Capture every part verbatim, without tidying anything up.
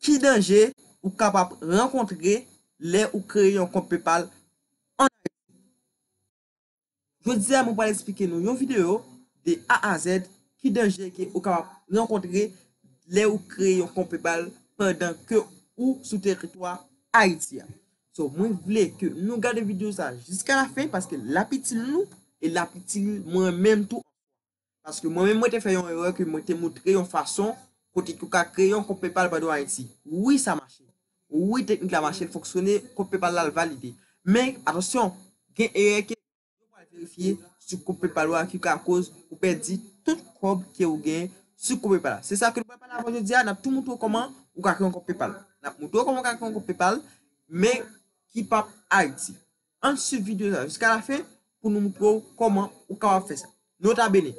Ki danje ou kapab rankontre lè ou kreye yon kont PayPal ann Ayiti? Jodi a, mwen pral eksplike nou yon videyo de A a Z ki danje ke ou kapab rankontre lè ou kreye yon kont PayPal pandan ke ou sou teritwa Ayiti a. So, mwen vle ke nou gade videyo sa jiska la fen paske l ap itil nou e l ap itil mwen menm tou. Paske mwen menm, mwen te fè yon erè ke mwen te montre yon fason kote ke ou ka kreye yon kont PayPal pandan w Ayiti. Wi, sa mache. Wi, teknik la mache, l fonksyone, kont PayPal la, l valide. Men, atansyon, gen erè ke yo pral verifye sou kont PayPal ou a ki ka koz ou pèdi tout kòb ke ou gen sou kont PayPal la. Se sa ke nou pral pale avè w jodi a, n ap tou montre w kòman ou ka kreye yon kont PayPal. N ap montre w kòman ou ka kreye yon kont PayPal, men ki p ap Ayiti. Ann swiv videyo sa jiska la fen pou nou montre w kòman ou kapab fè sa. Nota bene,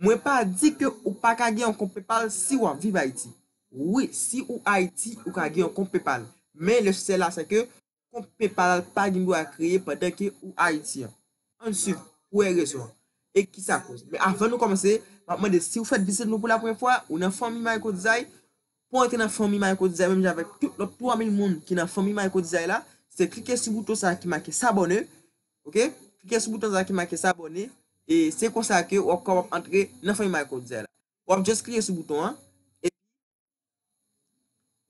mwen pa di ke ou pa ka gen yon kont PayPal si w ap viv Ayiti. Wi, si ou Ayiti, ou ka gen yon kont PayPal. Men lè sèl la, se ke kont PayPal pa gen dwa kreye pandan ke ou Ayiti an. Ann swiv pou wè rezon an. E ki sa koz. Men avan nou kòmanse, m ap mande si ou fèk vizite nou pou la premyè fwa, ou nan fanmi Michael Desai, pou antre nan fanmi Michael Desai, menm jan avèk tout lòt twa mil moun ki nan fanmi Michael Desai la, se klike sou bouton sa ki make s'abonner, oke? Klike sou bouton sa ki make s'abonner, e se konsa ke w ap kapab antre nan fanmi Michael Desai la. W ap just klike sou bouton an, e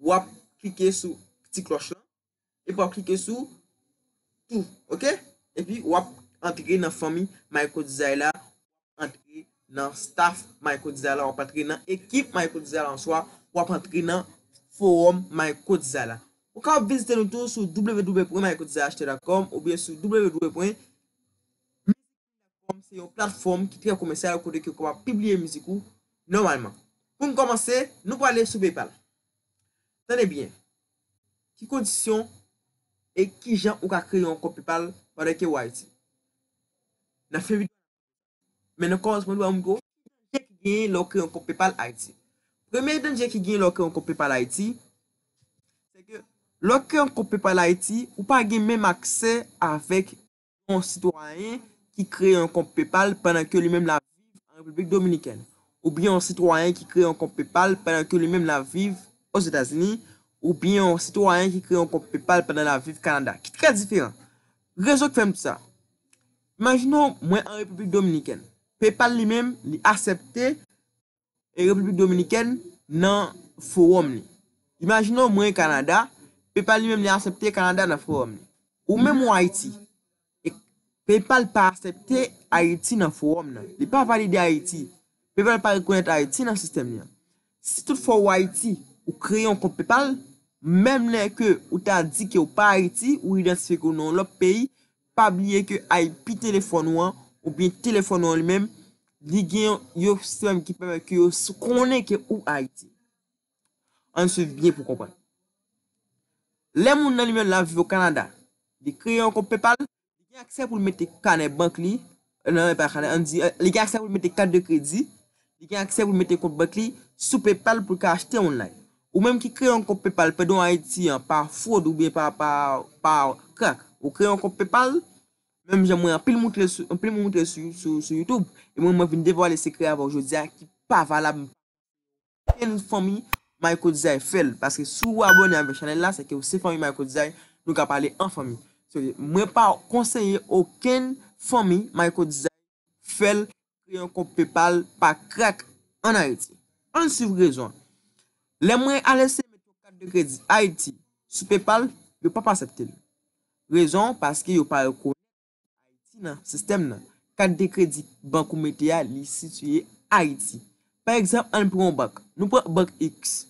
w ap klike sou ti klòch lan, epi w ap klike sou tou, oke? Epi w ap antre nan fanmi Michael Desai la, antre nan staff Michael Desai la, w ap antre nan ekip Michael Desai la, answa w ap antre nan fowòm Michael Desai la. Ou kapab vizite nou tou sou w w w pwen michael desai acheteur dot com oubyen sou w w w pwen mizik dot com. Se yon platfòm ki trè komèsyal kote ke w kapab pibliye mizik ou nòmalman. Pou n kòmanse, nou prale sou PayPal. Tande byen. Ki kondisyon e ki jan ou ka kreye yon kont PayPal pandan ke w Ayiti? Nan fen videyo, men nan kòmansman, nou va montre w ki danje ki genyen lè w kreye yon kont PayPal Ayiti. Premye danje ki genyen lè w kreye yon kont PayPal Ayiti, se ke lè w kreye yon kont PayPal Ayiti, ou pa gen menm aksè avèk yon sitwayen ki kreye yon kont PayPal pandan ke li menm l ap viv an Repiblik Dominikèn, oubyen yon sitwayen ki kreye yon kont PayPal pandan ke li menm l ap viv Ozetazini, oubyen yon sitwayen ki kreye yon kont PayPal pandan l ap viv Kanada, ki trè diferan. Rezon ki fè m di sa, imajine w, mwen an Repiblik Dominikèn, PayPal li menm, li aksepte e Repiblik Dominikèn nan fowòm li. Imajine w, mwen Kanada, PayPal li menm li aksepte Kanada nan fowòm li. Ou menm ou Ayiti, e PayPal pa aksepte Ayiti nan fowòm nan. Li pa valide Ayiti. PayPal pa rekonèt Ayiti nan sistèm li an. Si toutfwa ou Ayiti, ou kreye yon kont PayPal, menm lè ke ou ta di ke ou pa Ayiti, ou idantifye ke ou nan yon lòt peyi, pa bliye ke I P telefòn ou an, oubyen telefòn ou an li menm, li gen yon sistèm ki pèmèt ke yo s- konnen ke ou Ayiti. Ann swiv byen pou konprann. Lè moun nan li menm l ap viv o Kanada, li kreye yon kont PayPal, li gen aksè pou l mete kanè bank li, non, e pa kanè, ann di, eh, li gen aksè pou l mete kat de kredi, li gen aksè pou l mete kont bank li sou PayPal pou l ka achte online. Ou menm ki kreye yon kont PayPal pandan w Ayiti an pa fwod oubyen pa, pa, pa krak, ou kreye yon kont PayPal, menm jan mwen anpil moutre sou, anpil moun moutre sou, sou, sou YouTube, e mwen, mwen vin devwale sekrè avè w jodi a ki pa valab okenn fanmi Michael Desai fè l, paske si w abòne avèk chanèl la, se ke w se fanmi Michael Desai, nou ka pale an fanmi. So, mwen pa konseye okenn fanmi Michael Desai fè l, kreye yon kont PayPal pa krak ann Ayiti. Ann swiv rezon an. Lè mwen al eseye mete yon kat de kredi Ayiti sou PayPal, yo p ap aksepte l. Rezon, paske yo pa rekonèt Ayiti nan sistèm nan. Kat de kredi bank ou mete a, li sitiye Ayiti. Pa egzanp, ann pran yon bank. Nou pran bank X.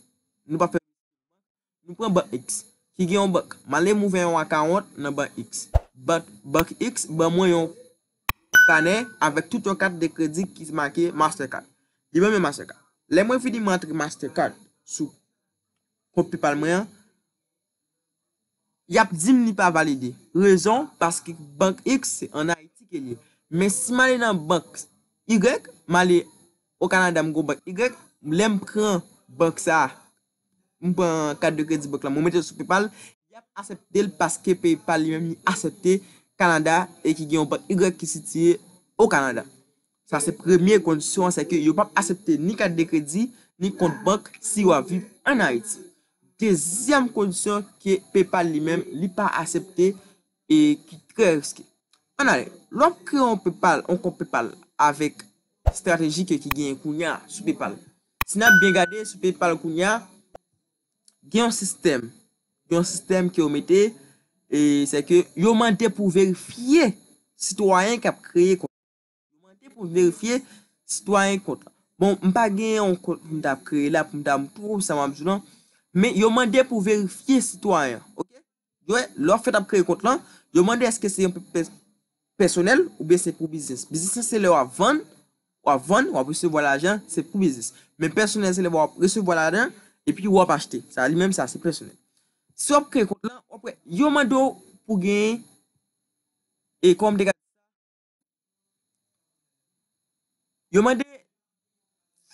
Nou pa fè, nou pran bank X. Ki gen yon bank. M ale m ouvè yon akawont nan bank X. Bank, bank X ban mwen yon kanè avèk tout yon kat de kredi ki make Mastercard. Li ban mwen Mastercard. Lè mwen vini, mwen antre Mastercard sou kont PayPal mwen an, y ap di m li pa valide. Rezon, paske bank X se ann Ayiti ke l ye. Men si m ale nan bank Y, m ale o Kanada, m gen yon bank Y, lè m pran bank sa a, m pran kat de kredi bank la, mwen mete l sou PayPal, y ap aksepte l paske PayPal li menm li aksepte Kanada e ki gen yon bank Y ki sitiye o Kanada. Sa se premye kondisyon an, se ke yo p ap aksepte ni kat de kredi, ni kont bank si w ap viv ann Ayiti. dezyèm kondisyon ke PayPal li menm, li pa aksepte e ki trè riske. Ann ale, lè w ap kreye yon PayPal, yon kont PayPal avèk estrateji ke ki genyen kounye a sou PayPal. Si n ap byen gade sou PayPal kounye a, gen yon sistèm, gen yon sistèm ke yo mete, e se ke yo mande pou verifye sitwayen k ap kreye kont. Yo mande pou verifye sitwayen kont lan. Bon, m pa gen yon kont pou m ta kreye la, pou m ta montre w sa m ap di w lan, men yo mande pou verifye sitwayen, oke? Yo, lè w ap fèt ap kreye kont lan, yo mande èske se yon pe-, pe-, pèsonèl oubyen se pou biznis. Biznis lan se lè w ap vann, w ap vann, w ap resevwa lajan, se pou biznis. Men pèsonèl se lè w ap resevwa lajan epi w ap achte. Sa li menm sa se pèsonèl. Si w ap kreye kont lan, w ap wè, yo mande w pou genyen, e kòm te ka, yo mande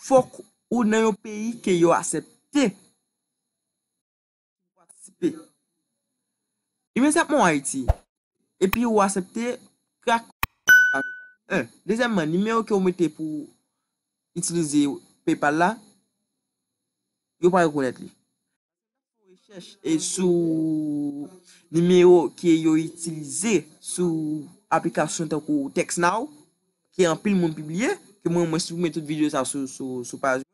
fòk ou nan yon peyi ke yo aksepte pou patisipe. Imedyatman w Ayiti, epi ou aksepte krak. En. Dezyèmman, nimewo ke w mete pou itilize PayPal la, yo pa rekonèt li. Rechèch e sou nimewo ke yo itilize sou aplikasyon tankou TextNow, ke anpil moun pibliye, ke mwen, mwen siprime tout videyo sa sou, sou, sou paj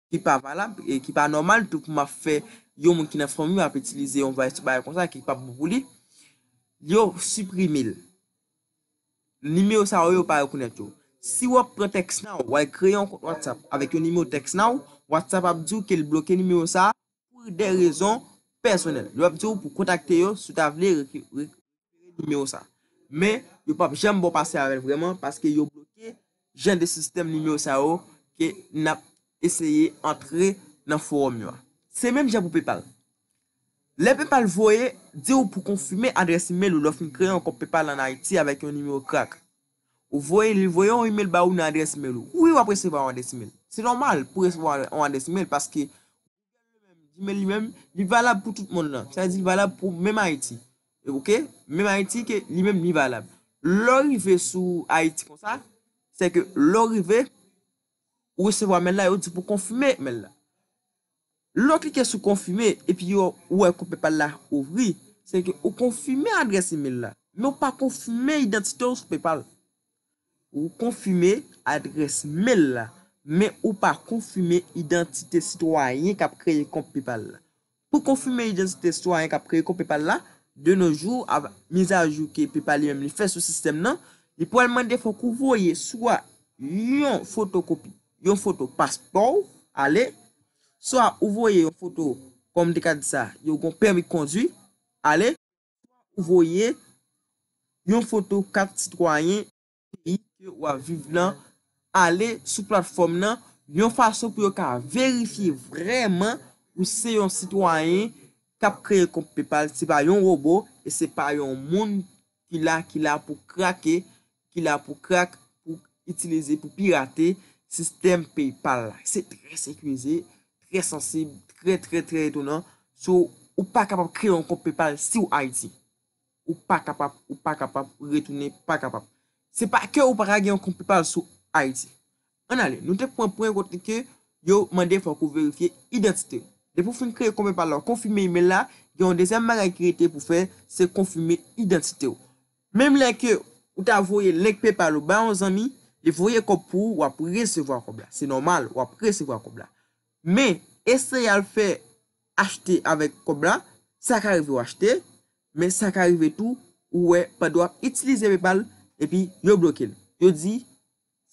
ki pa valab e ki pa nòmal tou pou m ap fè yon moun ki nan fanmi m ap itilize yon vayis bagay konsa ki p ap bon pou li, yo siprime l. Nimewo sa yo, yo pa rekonèt yo. Si w ap pran TextNow, w al kreye yon kont WhatsApp avèk yon nimewo TextNow, WhatsApp ap di w ke l bloke nimewo sa a pou de rezon pèsonèl. Yo ap di w pou kontakte yo si w ta vle reki-, rekipere nimewo sa. Men, yo p ap janm ba w pase avè l vrèman paske yo bloke jan de sistèm nimewo sa yo ke n ap eseye antre nan fowòm yo a. Se menm jan pou PayPal. Lè PayPal voye, di w pou konfime adrès imèl ou lè w fin kreye yon kont PayPal ann Ayiti avèk yon nimewo krak. Ou voye, li voye yon imèl ba ou nan adrès imèl ou. Wi, w ap resevwa yon adrès imèl. Se nòmal pou resevwa yon adrès imèl paske Gmail li menm, li valab pou tout mond lan. Sa vle di li valab pou menm Ayiti. Oke? Menm Ayiti ke li menm li valab. Lè w rive sou Ayiti konsa, se ke lè w rive, ou resevwa mèl la, yo di pou konfime mèl la. Lè w klike sou konfime, epi yo, ou wè kont PayPal la ouvri, se ke ou konfime adrès imèl la, men ou pa konfime idantite w sou PayPal. Ou konfime adrès mèl la, men ou pa konfime idantite sitwayen k ap kreye kont PayPal la. Pou konfime idantite sitwayen k ap kreye kont PayPal la, de nos jours, avèk mizajou ke PayPal li menm li fè sou sistèm nan, li pral mande fòk ou voye swa yon fotokopi, yon foto paspò w ale, swa ou voye yon foto, kòm m te ka di sa, yon pèmi kondwi ale, ou voye yon foto kat sitwayen peyi ke w ap viv lan ale sou platfòm nan yon fason pou yo ka verifye vrèman ou se yon sitwayen k ap kreye kont PayPal, se pa yon wobo e se pa yon moun ki la, ki la pou krake, ki la pou krak, pou itilize, pou pirate sistèm PayPal la. Se trè sekirize, trè sansib, trè, trè, trè etonan. So, ou pa kapab kreye yon kont PayPal si w Ayiti. Ou pa kapab, ou pa kapab retounen, pa kapab. Se pa ke ou pa ka gen yon kont PayPal sou Ayiti. Ann ale, nou te pran pwen kote ke yo mande fòk ou verifye idantite w. Depi w fin kreye kont PayPal la, w konfime imèl la, gen yon dezyèm bagay ki rete pou fè, se konfime idantite w. Menm lè ke ou ta voye link PayPal ou ba yon zanmi, li voye kòb pou ou, w ap resevwa kòb la. Se nòmal, w ap resevwa kòb la. Men, eseye al fè achte avèk kòb la, sa ka rive w achte, men sa ka rive tou, ou wè, pandan w ap itilize PayPal, epi yo bloke l. Yo di,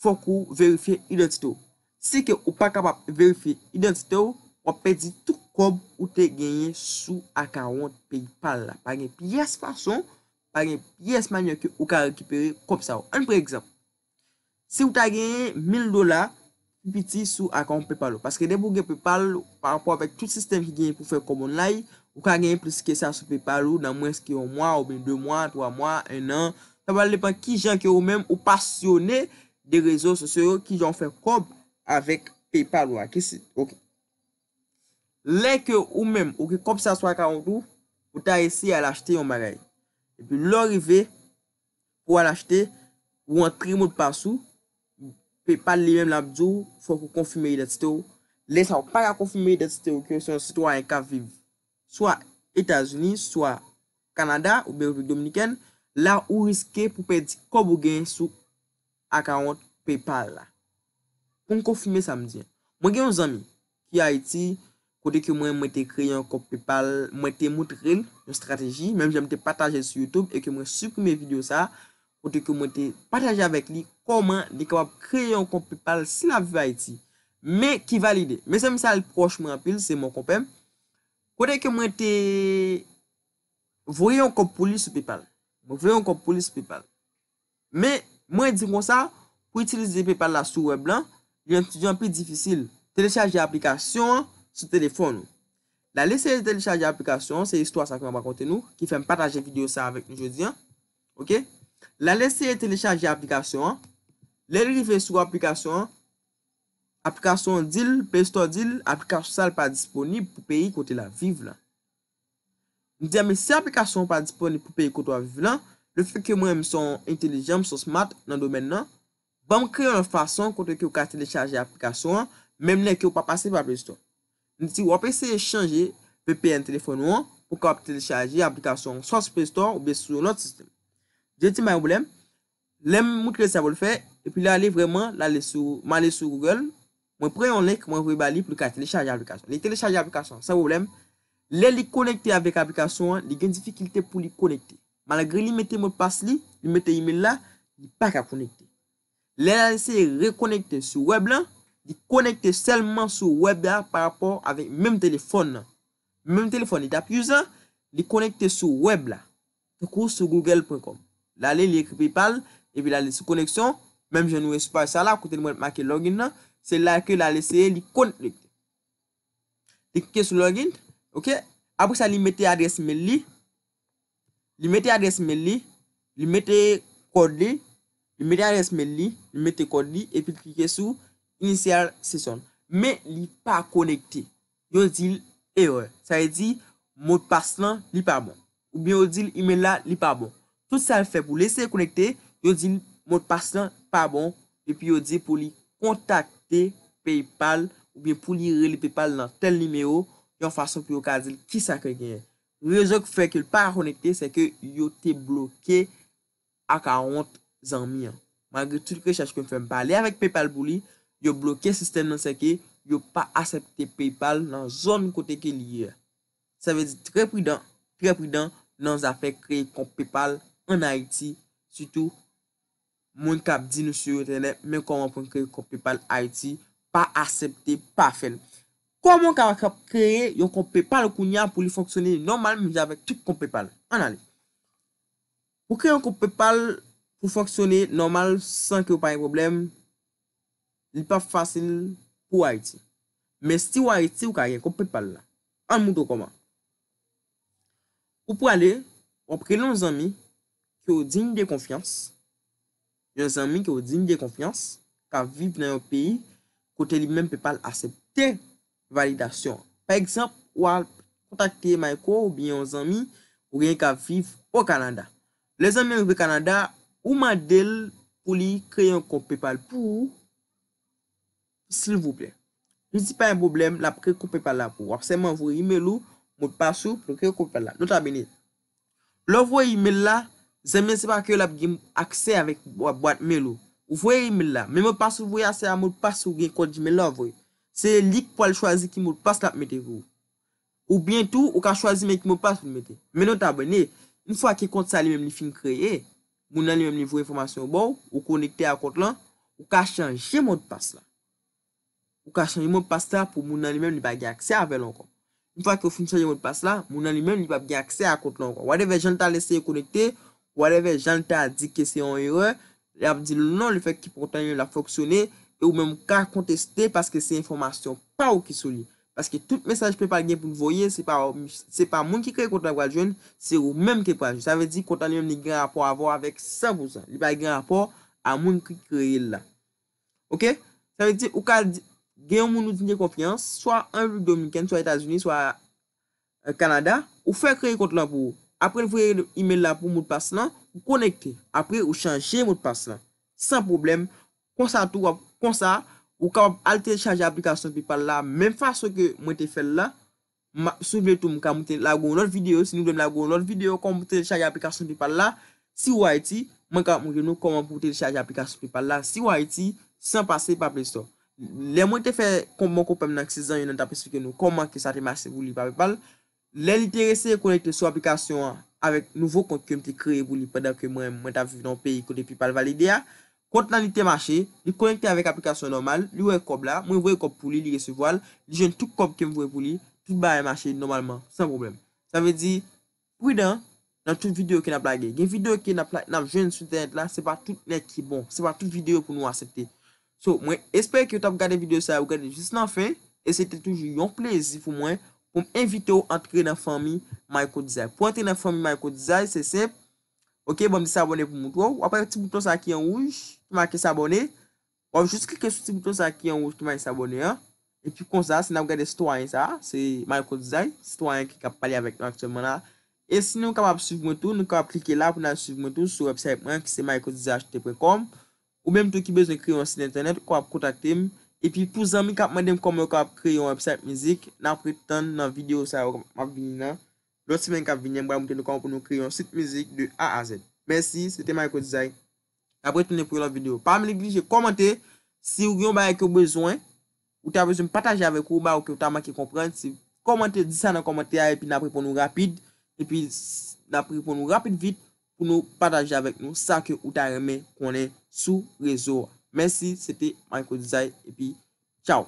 fòk ou verifye idantite w. Si ke ou pa kapab verifye idantite w, w ap pèdi tout kòb ou te genyen sou akawont PayPal la. Pa gen pyès fason, pa gen pyès manyè ke ou ka rekipere kòb sa yo. Ann pran egzanp. Si w ta genyen mil dola pi piti sou akawont PayPal ou. Paske depi w gen PayPal, pa rapò avèk tout sistèm ki genyen pou fè kòb online, ou ka genyen plis ke sa sou PayPal ou nan mwens ke yon mwa, oubyen de mwa, twa mwa, en an. Sa pral depann kijan ke ou menm ou pasyone de rezo sosyo yo, kijan w fè kòb avèk PayPal ou a. Ki si, oke. Lè ke ou menm, ou gen kòb sa sou akawont ou, ou ta eseye al achte yon bagay. Epi lè w rive, pou w al achte, ou antre modpas ou, PayPal li menm l ap di w, fòk ou konfime idantite w. Lè sa a, ou pa ka konfime idantite w ke se yon sitwayen k ap viv swa Etazini, swa Kanada oubyen Repiblik Dominikèn, la ou riske pou pèdi kòb ou genyen sou akawont PayPal la. Pou m konfime sa m di an, mwen gen yon zanmi ki Ayiti, kote ke mwen, mwen te kreye yon kont PayPal, mwen te montre l yon estrateji, menm jan m te pataje l sou YouTube e ke mwen siprime videyo sa a, kote ke mwen te pataje avèk li kòman li kapab kreye yon kont PayPal si l ap viv Ayiti. Men ki valide. Mezanmi, sa l pwòch mwen anpil, se mon konpè. Kote ke mwen te voye yon kòb pou li sou PayPal. Mwen voye yon kòb pou li sou PayPal. Men, mwen di konsa, pou itilize PayPal la sou wèb lan, li anpil difisil. Telechaje aplikasyon an sou telefòn ou. L al eseye telechaje aplikasyon an, se istwa sa ke m ap rakonte nou, ki fè m pataje videyo sa avèk nou jodi an. Oke? L al eseye telechaje aplikasyon an. Lè l rive sou aplikasyon an, aplikasyon an di l, Play Store di l, aplikasyon sa l pa disponib pou peyi kote l ap viv la. M di a, men si aplikasyon an pa disponib pou peyi kote w ap viv lan, lefètke mwen menm se yon entelijan, m se yon smart nan domèn nan, ban m kreye yon lòt fason kote ke w ka telechaje aplikasyon an, menm lè ke w pa pase pa Play Store. M di, w ap eseye chanje V P N telefòn ou an pou w kapab telechaje aplikasyon an swa sou Play Store oubyen sou yon lòt sistèm. Li di m pa gen pwoblèm. Lè m montre l sa pou l fè, epi l ale vrèman, l ale sou, m ale sou Google, mwen pran yon link, mwen voye ba li pou l ka telechaje aplikasyon. Li telechaje aplikasyon an san pwoblèm. Lè li konekte avèk aplikasyon an, li gen difikilte pou li konekte. Malgre li mete modpas li, li mete imèl la, li pa ka konekte. Lè l al eseye rekonekte sou wèb lan, li konekte sèlman sou wèb la pa rapò avèk menm telefòn nan. Menm telefòn li t ap use lan, li konekte sou wèb la. Tankou sou google pwen kòm. L ale, li ekri PayPal, epi l ale sou koneksyon, menm jan nou wè sou paj sa la, kote nou wè make login nan, se la ke l al eseye, li konekte. Li klike sou login, oke? Apre sa, li mete adrès imèl li, li mete adrès imèl li, li mete kòd li, li mete adrès imèl li, li mete kòd li, epi l klike sou initial session. Men li pa konekte. Yo di l erè. Sa vle di, modpas lan, li pa bon. Oubyen yo di l imèl la, li pa bon. Tout sa l fè pou l eseye konekte, yo di l modpas lan pa bon, epi yo di pou li kontakte PayPal, oubyen pou li rele PayPal nan tèl nimewo, yon fason pou yo ka di l kisa ke l genyen. Rezon k fè ke l pa konekte, se ke yo te bloke akawont zanmi an. Malgre tout rechèch ke m fè, m pale avèk PayPal pou li, yo bloke sistèm nan, se ke yo pa aksepte PayPal nan zòn kote ke li ye a. Sa vle di trè pridan, trè pridan nan zafè kreye kont PayPal ann Ayiti, sitou moun k ap di nou sou entènèt, men kòman pou n kreye kont PayPal Ayiti, pa aksepte, pa fè l. Kòman w ka, ka kreye yon kont PayPal kounye a pou li fonksyone nòmal menm jan avèk tout kont PayPal? Ann ale. Pou kreye yon kont PayPal pou fonksyone nòmal san ke w pa gen pwoblèm, li p ap fasil pou Ayiti. Men si w Ayiti, ou ka gen kont PayPal la. Ann moutre w kòman. Ou prale, w ap rele yon zanmi ke w digne de confiance, yon zanmi ke w digne de confiance, k ap viv nan yon peyi kote li menm PayPal aksepte validasyon an. Pa egzanp, w al kontakte Mayko oubyen yon zanmi ou genyen k ap viv o Kanada. Lè zanmi an rive Kanada, ou mande l pou li kreye yon kont PayPal pou ou, silvouplè. Li di pa gen pwoblèm, l ap kreye kont PayPal la pou ou. W ap sèlman voye imèl ou, modpas ou, pou l kreye kont PayPal la. Nota bene. Lè w voye imèl la, zanmi an se pa ke l ap gen aksè avèk bwa-, bwat mèl ou. Ou voye imèl la, men modpas ou voye a se a modpas ou gen kòd Gmail la w voye. Se li k pral chwazi ki modpas l ap mete pou ou. Oubyen tou, ou ka chwazi men ki modpas pou l mete. Men nota bene, yon fwa ke kont sa li menm li fin kreye, moun nan li menm li voye enfòmasyon ba w, ou konekte a kont lan, ou ka chanje modpas la. Ou ka chanje modpas la pou moun nan li menm li pa gen aksè avè l ankò. Yon fwa ke w fin chanje modpas la, moun nan li menm li p ap gen aksè a kont lan ankò. Whatever jan l ta eseye konekte, whatever jan l ta di ke se yon erè, l ap di l non, lefètke kont lan li menm l ap fonksyone, e ou menm ou ka konteste paske se enfòmasyon pa w ki sou li. Paske tout mesaj PayPal gen pou l voye, se pa, se pa moun ki kreye kont lan pral jwenn, se ou menm ki pral jwenn. Sa vle di kont lan li menm li gen rapò avè w avèk san pou san. Li pa gen rapò a moun ki kreye l la. Oke? Sa vle di ou ka di, gen yon moun ou digne de confiance, swa an Repiblik Dominikèn, swa Etazini, swa, e, Kanada, ou fè kreye kont lan pou ou. Apre l voye imèl la pou modpas lan, ou konekte. Apre ou chanje modpas lan. San pwoblèm. Konsa tou, w ap, konsa, ou kapab al telechaje aplikasyon PayPal la, menm fason ke mwen te fè l la, M a, si w vle tou, m ka monte lage yon lòt videyo. Si nou vle m lage yon lòt videyo, kòman pou telechaje aplikasyon PayPal la, si w Ayiti, mwen ka montre nou kòman pou telechaje aplikasyon PayPal la, si w Ayiti, san pase pa Play Store. Lè mwen te fè kont mwen konpè m nan ak Sizanyo nan t ap esplike nou kòman ke sa te mache pou li pa PayPal. Lè li te eseye konekte sou aplikasyon an avèk nouvo kont ke m te kreye pou li pandan ke mwen, mwen t ap viv nan yon peyi kote PayPal valide a, kont lan li te mache, li konekte avèk aplikasyon nòmal, li wè kòb la, mwen voye kòb pou li, li resevwa l, li jwenn tout kòb ke m voye pou li, tout bagay mache nòmalman, san pwoblèm. Sa vle di, pridan nan tout videyo ke n ap lage. Gen videyo ke n ap la, n ap jwenn sou entènèt la, se pa tout nèg ki bon, se pa tout videyo pou nou aksepte. So, mwen espere ke w t ap gade videyo sa a, ou gade jis nan fen, e se te toujou yon plezi pou mwen pou m envite w antre nan fanmi Mayco Design. Pou antre nan fanmi Mayco Design, se senp. Ok, ban m dis abòne pou m montre w. W ap wè ti bouton sa ki an wouj, ki make s'abonner. W ap jis klike sou ti bouton sa ki an wouj, ki make s'abonner an. Epi konsa, si n ap gade sitwayen sa, se Mayco Design, sitwayen ki ap pale avèk nou aktyèlman la. E si nou kapab swiv mwen tou, nou kapab klike la pou n al swiv mwen tou sou website mwen ki se mayco design acheté point com. Ou menm tou ki bezwen kreye yon sit entènèt, ou kapab kontakte m. Epi pou zanmi k ap mande m kòman yo kapab kreye yon website mizik, n ap ret tann nan videyo sa yo m ap vini nan. Lòt semèn k ap vini an, m pral montre nou kòman pou nou kreye yon sit mizik de A a Z. Mèsi, se te Mayco Design. N ap retounen pou yon lòt videyo. Pa neglije kòmante si w gen yon bagay ke w bezwen, ou ta bezwen m pataje avèk ou, bagay ke w ta manke konprann. Si kòmante, di sa nan kòmantè a, epi n ap reponn ou rapid. Epi s- n ap reponn ou rapid vit pou nou pataje avèk nou sa ke ou ta renmen konnen sou rezo a. Mèsi, se te Mayco Design, epi tchaw.